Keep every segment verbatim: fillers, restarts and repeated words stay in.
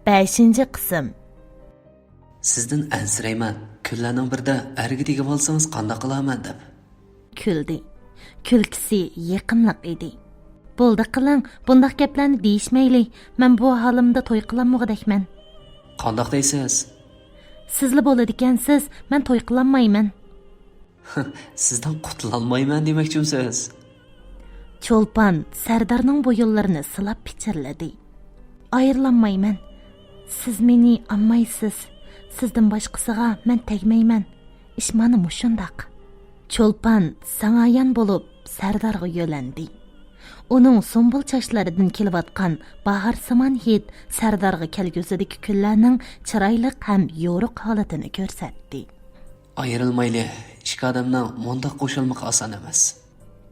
بەشىنچى قىسىم. سىزدىن ئەنسىرەيمەن، كۈنلەرنىڭ بىرىدە ئەرگە تېگىۋالسىڭىز قانداق قىلارمەن دەپ. كۈلدى. كۈلكىسى يېقىملىق ئىدى. بولدى قىلىڭ، بۇنداق گەپلەرنى دېيىشمەيلى، مەن بۇ ھالىمدا توي قىلالمىغۇدەكمەن. قانداق دەيسىز؟ سىزلا بولىدىكەنسىز، مەن توي قىلالمايمەن. سىزدىن قۇتۇلالمايمەن دېمەكچىمسىز؟ چولپان سەردارنىڭ بويۇنلىرىنى سىلاپ پىچىرلىدى. ئايرىلالمايمەن. سىز مېنى ئالمايسىز. سىزدىن باشقىسىغا مەن تەگمەيمەن. ئىش مانا مۇشۇنداق. چولپان ساڭايان بولۇپ سەردارغا يۆلەندى. ئۇنىڭ سۇمبۇل چاچلىرىدىن كېلىۋاتقان باھارسىمان ھىد سەردارغا كەلگۈسىدىكى كۈنلەرنىڭ چىرايلىق ھەم يورۇق ھالىتىنى كۆرسەتتى. ئايرىلمايلى، ئىككى ئادەمنىڭ مۇنداق قوشۇلمىقى ئاسان ئەمەس.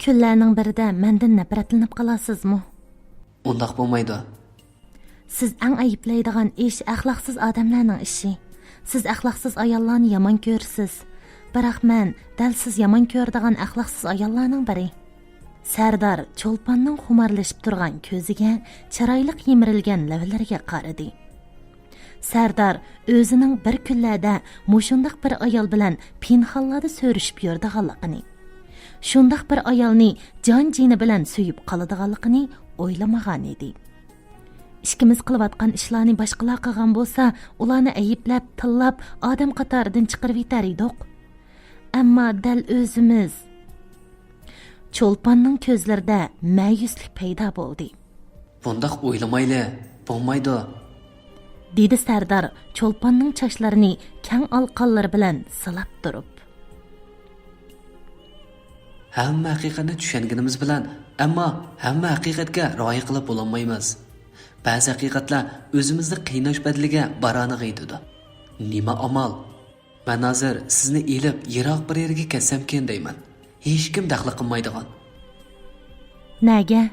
كۈنلەرنىڭ بىرىدە مەندىن نەپرەتلىنىپ قالارسىزمۇ؟ ئۇنداق بولمايدۇ. سىز ئەڭ ئەيىبلەيدىغان ئىش ئەخلاقسىز ئادەملەرنىڭ ئىشى. سىز ئەخلاقسىز ئاياللارنى يامان كۆرىسىز. بىراق مەن دەل سىز يامان كۆرىدىغان ئەخلاقسىز ئاياللارنىڭ بىرى. سەردار چولپاننىڭ خۇمارلىشىپ تۇرغان كۆزىگە، چىرايلىق يىمىرىلگەن لەۋلىرىگە قارىدى. سەردار ئۆزىنىڭ بىر كۈنلەردە مۇشۇنداق بىر ئايال بىلەن پىنھانلاردا سۆرۈشۈپ يۈرىدىغانلىقىنى، شۇنداق بىر ئايالنى جان-جېنى بىلەن سۆيۈپ قالىدىغانلىقىنى ئويلىمىغانىدى. ئىككىمىز قىلىۋاتقان ئىشلارنى باشقىلار قىلغان بولسا، ئۇلارنى ئەيىبلەپ، تىللاپ، ئادەم قاتارىدىن چىقىرىۋېتەر ئىدۇق. ئەمما دەل ئۆزىمىز. چولپاننىڭ كۆزلىرىدە مەيۈسلۈك پەيدا بولدى. بۇنداق ئويلىمايلى، بولمايدۇ. دېدى سەردار چولپاننىڭ چاچلىرىنى كەڭ ئالىقانلىرى بىلەن سىلاپ تۇرۇپ. ھەممە ھەقىقەتنى چۈشەنگىنىمىز بىلەن، ئەمما ھەممە ھەقىقەتكە رىئايە قىلىپ بولالمايمىز. بەزى ھەقىقەتلەر ئۆزىمىزنى قىيناش بەدىلىگە بارانىغا يېتىدۇ. نېمە ئامال؟ مەن ھازىر سىزنى ئېلىپ يىراق بىر يەرگە كەتسەمكىن دەيمەن. ھېچكىم دەخلى قىلمايدىغان. نەگە؟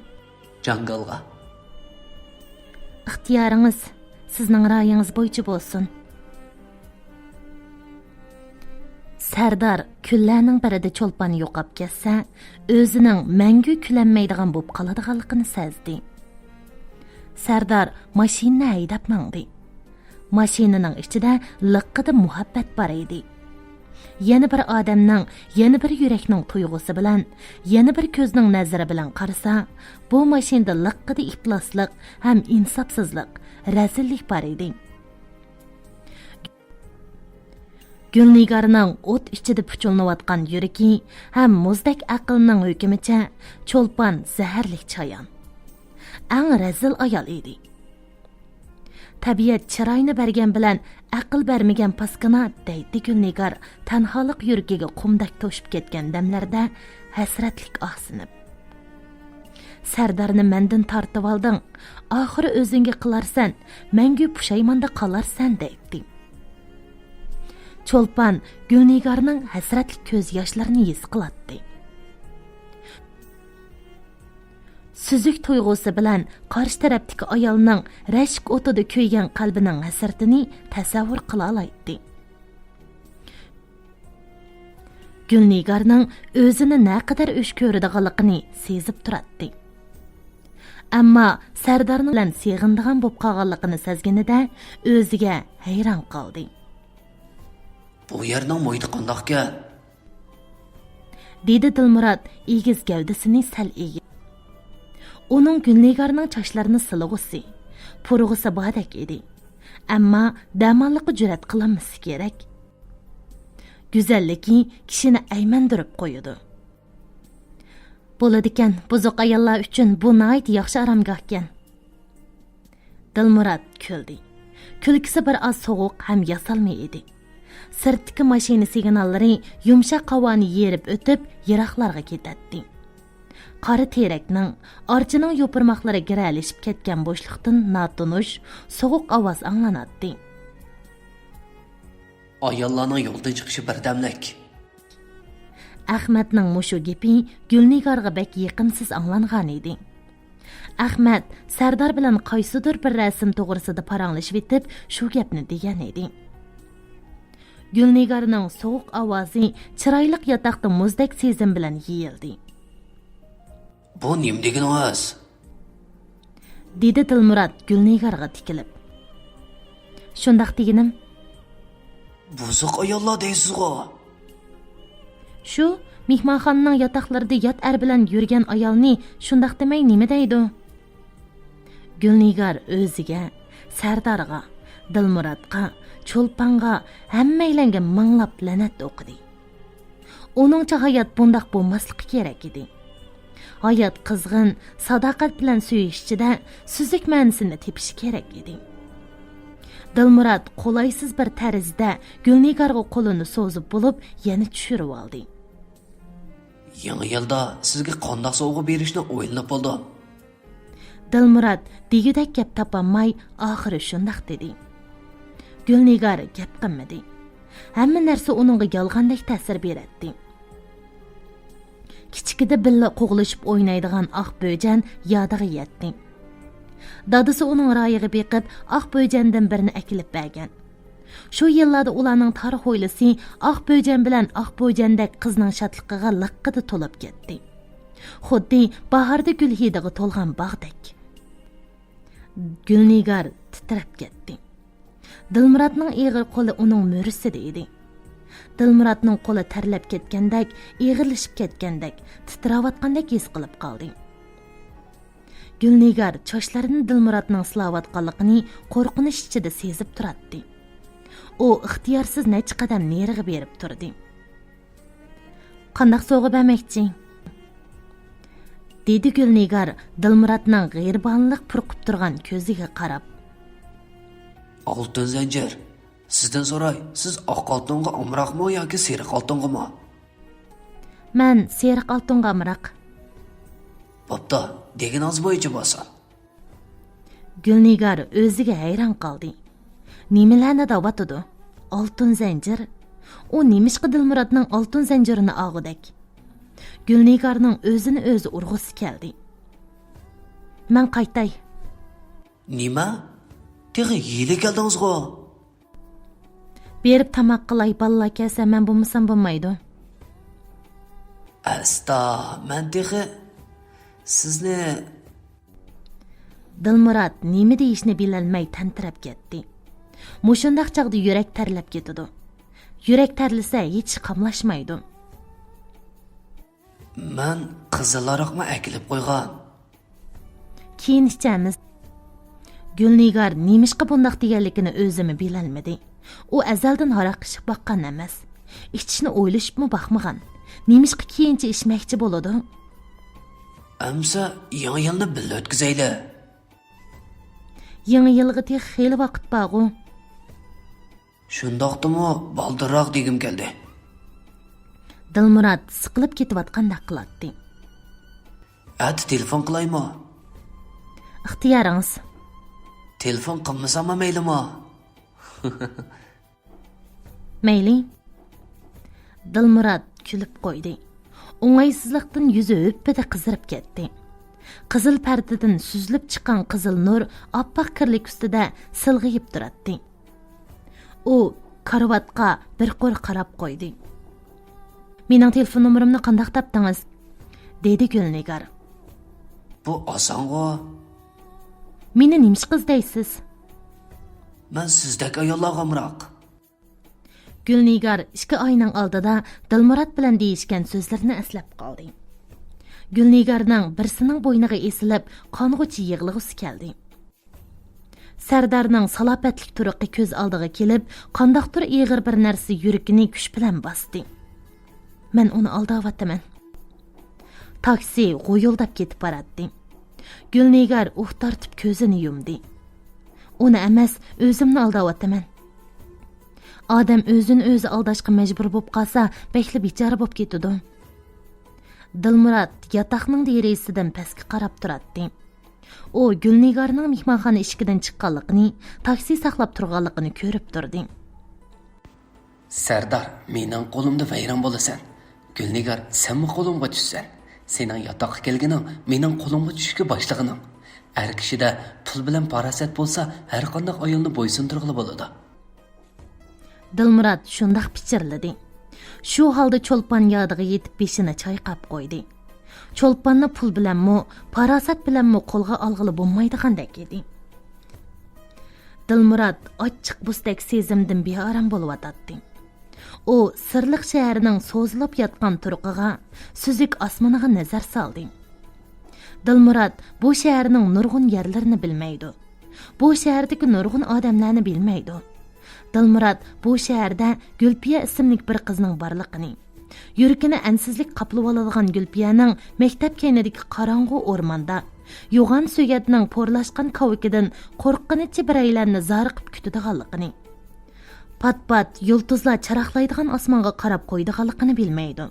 جاڭگالغا. ئىختىيارىڭىز سىزنىڭ رايىڭىز بويىچە بولسۇن. سەردار كۈنلەرنىڭ بىرىدە چولپان يوقاپ كەتسە، ئۆزىنىڭ مەڭگۈ كۈلەلمەيدىغان بولۇپ قالىدىغانلىقىنى سەزدى. سەردار ماشىنىنى ھەيدەپ ماڭدى. ماشىنىنىڭ ئىچىدە لىققىدە مۇھەببەت بار ئىدى. يەنە بىر ئادەمنىڭ، يەنە بىر يۈرەكنىڭ تۇيغۇسى بىلەن، يەنە بىر كۆزنىڭ نەزىرى بىلەن قارىسا، بۇ ماشىنىدا لىققىدە ئىپلاسلىق ھەم ئىنساپسىزلىق، رەزىللىك بار ئىدى. گۈلنىگارنىڭ ئوت ئىچىدە پۇچۇلىنىۋاتقان يۈرىكى ھەم مۇزدەك ئەقىلنىڭ ھۆكمىچە، چولپان زەھەرلىك چايان. ئەڭ رەزىل ئايال ئىدى. تەبىئەت چىراينى بەرگەن بىلەن ئەقىل بەرمىگەن پاسكىنا، دەيتتى گۈلنىگار تەنھالىق يۈرىكىگە قۇمدەك توشۇپ كەتكەن دەملەردە ھەسرەتلىك ئاھسىنىپ. سەردارنى مەندىن تارتىۋالدىڭ، ئاخىرى ئۆزۈڭگە قىلارسەن، مەڭگۈ پۇشايماندا قالارسەن، دەيتتى. چولپان گۈلنىگارنىڭ ھەسرەتلىك كۆز ياشلىرىنى ھېس قىلاتتى. سۈزۈك تۇيغۇسى بىلەن قارشى تەرەپتىكى ئايالنىڭ رەشك ئوتىدا كۆيگەن قەلبىنىڭ ھەسرىتىنى تەسەۋۋۇر قىلالايتتى. گۈلنىگارنىڭ ئۆزىنى نەقەدەر ئۆچ كۆرىدىغانلىقىنى سېزىپ تۇراتتى. ئەمما سەردارنىڭ بىلەن سېغىنىدىغان بولۇپ قالغانلىقىنى سەزگىنىدە ئۆزىگە ھەيران قالدى. بۇ يەرنىڭ مۇھىتى قانداقكەن؟ دېدى دىلمۇرات ئېگىز گەۋدىسىنى سەل ئېگىپ. ئۇنىڭ گۈلنىگارنىڭ چاچلىرىنى سىلىغۇسى، پۇرىغۇسى باردەك ئىدى. ئەمما دەماللىققا جۈرئەت قىلالمىسا كېرەك. گۈزەللىكى كىشىنى ئەيمەندۈرۈپ قويىدۇ. بولىدىكەن، بۇزۇق ئاياللار ئۈچۈن بۇ ناھايىتى ياخشى ئارامگاھكەن. دىلمۇرات كۈلدى. كۈلكىسى بىر ئاز سوغۇق ھەم ياسالما ئىدى. سىرتتىكى ماشىنا سىگناللىرى يۇمشاق ھاۋانى يېرىپ ئۆتۈپ، يىراقلارغا كېتەتتى. قارا تېرەكنىڭ، ئارچىنىڭ يوپۇرماقلىرى گىرەلىشىپ كەتكەن بوشلۇقتىن ناتونۇش، سوغۇق ئاۋاز ئاڭلىناتتى. ئاياللارنىڭ يولدىن چىقىشى بىردەملىك. ئەخمەتنىڭ مۇشۇ گېپى گۈلنىگارغا بەك يېقىمسىز ئاڭلانغانىدى. ئەخمەت سەردار بىلەن قايسىدۇر بىر رەسىم توغرىسىدا پاراڭلىشىۋېتىپ، شۇ گەپنى دېگەنىدى. گۈلنىگارنىڭ سوغۇق ئاۋازى چىرايلىق ياتاقتا مۇزدەك سېزىم بىلەن يېيىلدى. بۇ نېمە دېگىنىڭىز؟ دېدى دىلمۇرات گۈلنىگارغا تىكىلىپ. شۇنداق دېگىنىم. بۇزۇق ئاياللار دەيسىزغۇ؟ شۇ مېھمانخانىنىڭ ياتاقلىرىدا يات ئەر بىلەن يۈرگەن ئايالنى شۇنداق دېمەي نېمە دەيدۇ؟ گۈلنىگار ئۆزىگە، سەردارغا، دىلمۇراتقا، چولپانغا، ھەممەيلەنگە مىڭلاپ لەنەت ئوقۇدى. ئۇنىڭچە ھايات بۇنداق بولماسلىقى كېرەك ئىدى. ھايات قىزغىن، ساداقەت بىلەن سۆيۈش ئىچىدە سۈزۈك مەنىسىنى تېپىشى كېرەك ئىدى. دىلمۇرات قولايسىز بىر تەرزدە گۈلنىگارغا قولىنى سوزۇپ بولۇپ، يەنە چۈشۈرۈۋالدى. يېڭى يىلدا سىزگە قانداق سوۋغا بېرىشنى ئويلىنىپ بولدۇم. دىلمۇرات دېگۈدەك گەپ تاپالماي، ئاخىرى شۇنداق دېدى. گۈلنىگار گەپ قىلمىدى. ھەممە نەرسە ئۇنىڭغا يالغاندەك تەسىر بېرەتتى. كىچىكىدە بىللە قوغلىشىپ ئوينايدىغان ئاق بۆجەن يادىغا يەتتى. دادىسى ئۇنىڭ رايىغا بېقىپ، ئاق بۆجەندىن بىرنى ئەكېلىپ بەرگەن. شۇ يىللاردا ئۇلارنىڭ تار ھويلىسى ئاق بۆجەن بىلەن ئاق بۆجەندەك قىزنىڭ شادلىقىغا لىققىدە تولۇپ كەتتى. خۇددى باھاردا گۈل ھىدىغا تولغان باغدەك. گۈلنىگار تىترەپ كەتتى. دىلمۇراتنىڭ ئېغىر قولى ئۇنىڭ مۈرىسىدە ئىدى. دىلمۇراتنىڭ قولى تەرلەپ كەتكەندەك، ئېغىرلىشىپ كەتكەندەك، تىترەۋاتقاندەك ھېس قىلىپ قالدى. گۈلنىگار چاچلىرىنى دىلمۇراتنىڭ سىلاۋاتقانلىقىنى قورقۇنچ ئىچىدە سېزىپ تۇراتتى. ئۇ ئىختىيارسىز نەچچە قەدەم نېرىغا بېرىپ تۇردى. قانداق سوۋغا بەرمەكچى؟ دېدى گۈلنىگار دىلمۇراتنىڭ غېرىبانلىق پۇرقۇپ تۇرغان كۆزىگە قاراپ. ئالتۇن زەنجىر. سىزدىن سوراي، سىز ئاق ئالتۇنغا ئامراقمۇ ياكى سېرىق ئالتۇنغىمۇ؟ مەن سېرىق ئالتۇنغا ئامراق. بوپتۇ، دېگىنىڭىز بويىچە بولسۇن. گۈلنىگار ئۆزىگە ھەيران قالدى. نېمىلەرنى دەۋاتىدۇ؟ ئالتۇن زەنجىر؟ ئۇ نېمىشقا دىلمۇراتنىڭ ئالتۇن زەنجىرىنى ئالغۇدەك؟ گۈلنىگارنىڭ ئۆزىنى ئۆزى ئۇرغۇسى كەلدى. مەن قايتاي. نېمە؟ تېخى ھېلى كەلدىڭىزغۇ؟ بېرىپ تاماق قىلاي، بالىلار كەلسە مەن بولمىسام بولمايدۇ. ئەستا، مەن تېخى سىزنى. دىلمۇرات نېمە دېيىشنى بىلەلمەي تەمتىرەپ كەتتى. مۇشۇنداق چاغدا يۈرەك تەرلەپ كېتىدۇ. يۈرەك تەرلىسە ھېچ قاملاشمايدۇ. مەن قىزىل ھاراقمۇ ئەكېلىپ قويغان. كېيىن ئىچەرمىز. گۈلنىگار نېمىشقا بۇنداق دېگەنلىكىنى ئۆزىمۇ بىلەلمىدى. ئۇ ئەزەلدىن ھاراق ئىچىپ باققان ئەمەس. ئىچىشنى ئويلىشىپمۇ باقمىغان. نېمىشقا كېيىنچە ئىچمەكچى بولىدۇ؟ ئەمسە يېڭى يىلنى بىللە ئۆتكۈزەيلى. يېڭى يىلغا تېخى خېلى ۋاقىت بارغۇ. شۇنداقتىمۇ بالدۇرراق دېگۈم كەلدى. دىلمۇرات سىقىلىپ كېتىۋاتقاندەك قىلاتتى. ئەتە تېلېفون قىلايمۇ؟ ئىختىيارىڭىز. تېلېفون قىلمىساممۇ مەيلىمۇ؟ مەيلى. دىلمۇرات كۈلۈپ قويدى. ئوڭايسىزلىقتىن يۈزى ھۈپپىدە قىزىرىپ كەتتى. قىزىل پەردىدىن سۈزۈلۈپ چىققان قىزىل نۇر ئاپئاق كىرلىك ئۈستىدە سىلغىيىپ تۇراتتى. ئۇ كارىۋاتقا بىر قۇر قاراپ قويدى. مېنىڭ تېلېفون نومۇرۇمنى قانداق تاپتىڭىز؟ دېدى گۈلنىگار. بۇ ئاسانغۇ. مېنى نېمىشقا ئىزدەيسىز؟ مەن سىزدەك ئاياللارغا ئامراق. گۈلنىگار ئىككى ئاينىڭ ئالدىدا دىلمۇرات بىلەن دېيىشكەن سۆزلىرىنى ئەسلەپ قالدى. گۈلنىگارنىڭ بىرسىنىڭ بوينىغا ئېسىلىپ، قانغۇچە يىغلىغۇسى كەلدى. سەردارنىڭ سالاپەتلىك تۇرقى كۆز ئالدىغا كېلىپ، قانداقتۇر ئېغىر بىر نەرسە يۈرىكىنى كۈچ بىلەن باستى. مەن ئۇنى ئالداۋاتىمەن. تاكسى غۇيۇلداپ كېتىپ باراتتى. گۈلنىگار ئۇھ تارتىپ كۆزىنى يۇمدى. ئۇنى ئەمەس، ئۆزۈمنى ئالداۋاتىمەن. ئادەم ئۆزىنى ئۆزى ئالداشقا مەجبۇر بولۇپ قالسا، بەكلا بىچارە بولۇپ كېتىدۇ. دىلمۇرات ياتاقنىڭ دېرىزىسىدىن پەسكە قاراپ تۇراتتى. ئۇ گۈلنىگارنىڭ مېھمانخانا ئىشىكىدىن چىققانلىقىنى، تاكسى ساقلاپ تۇرغانلىقىنى كۆرۈپ تۇردى. سەردار، مېنىڭ قولۇمدا ۋەيران بولىسەن. گۈلنىگار، سەنمۇ قولۇمغا چۈشىسەن. سېنىڭ ياتاققا كەلگىنىڭ مېنىڭ قولۇمغا چۈشۈشكە باشلىغىنىڭ. ئەر كىشىدە پۇل بىلەن پاراسەت بولسا، ھەرقانداق ئايالنى بويسۇندۇرغىلى بولىدۇ. دىلمۇرات شۇنداق پىچىرلىدى. شۇ ھالدا چولپان يادىغا يېتىپ بېشىنى چايقاپ قويدى. چولپاننى پۇل بىلەنمۇ، پاراسەت بىلەنمۇ قولغا ئالغىلى بولمايدىغاندەك ئىدى. دىلمۇرات ئاچچىق بۇستەك سېزىمدىن بىئارام بولۇۋاتاتتى. ئۇ سىرلىق شەھەرنىڭ سوزۇلۇپ ياتقان تۇرقىغا، سۈزۈك ئاسمىنىغا نەزەر سالدى. دىلمۇرات بۇ شەھەرنىڭ نۇرغۇن يەرلىرىنى بىلمەيدۇ. بۇ شەھەردىكى نۇرغۇن ئادەملەرنى بىلمەيدۇ. دىلمۇرات بۇ شەھەردە گۈلپىيە ئىسىملىك بىر قىزنىڭ بارلىقىنى، يۈرىكىنى ئەنسىزلىك قاپلىۋالىدىغان گۈلپىيەنىڭ مەكتەپ كەينىدىكى قاراڭغۇ ئورماندا، يوغان سۆگەتنىڭ پورلاشقان كاۋىكىدىن قورققىنىچە بىرەيلەننى زارىقىپ كۈتىدىغانلىقىنى، پات-پات يۇلتۇزلار چىراغلايدىغان ئاسمانغا قاراپ قويىدىغانلىقىنى بىلمەيدۇ.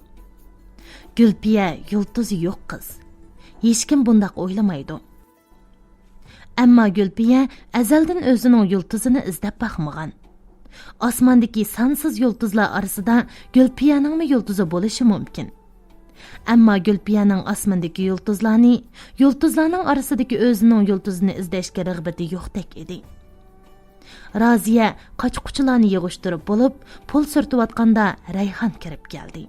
گۈلپىيە يۇلتۇزى يوق قىز. ھېچكىم بۇنداق ئويلىمايدۇ. ئەمما گۈلپىيە ئەزەلدىن ئۆزىنىڭ يۇلتۇزىنى ئىزدەپ باقمىغان. ئاسماندىكى سانسىز يۇلتۇزلار ئارىسىدا گۈلپىيەنىڭمۇ يۇلتۇزى بولۇشى مۇمكىن. ئەمما گۈلپىيەنىڭ ئاسماندىكى يۇلتۇزلارنى، يۇلتۇزلارنىڭ ئارىسىدىكى ئۆزىنىڭ يۇلتۇزىنى ئىزدەشكە رىغبىتى يوقتەك ئىدى. رازىيە قاچا-قۇچىلارنى يىغىشتۇرۇپ بولۇپ، پۇل سۈرتۈۋاتقاندا رەيھان كىرىپ كەلدى.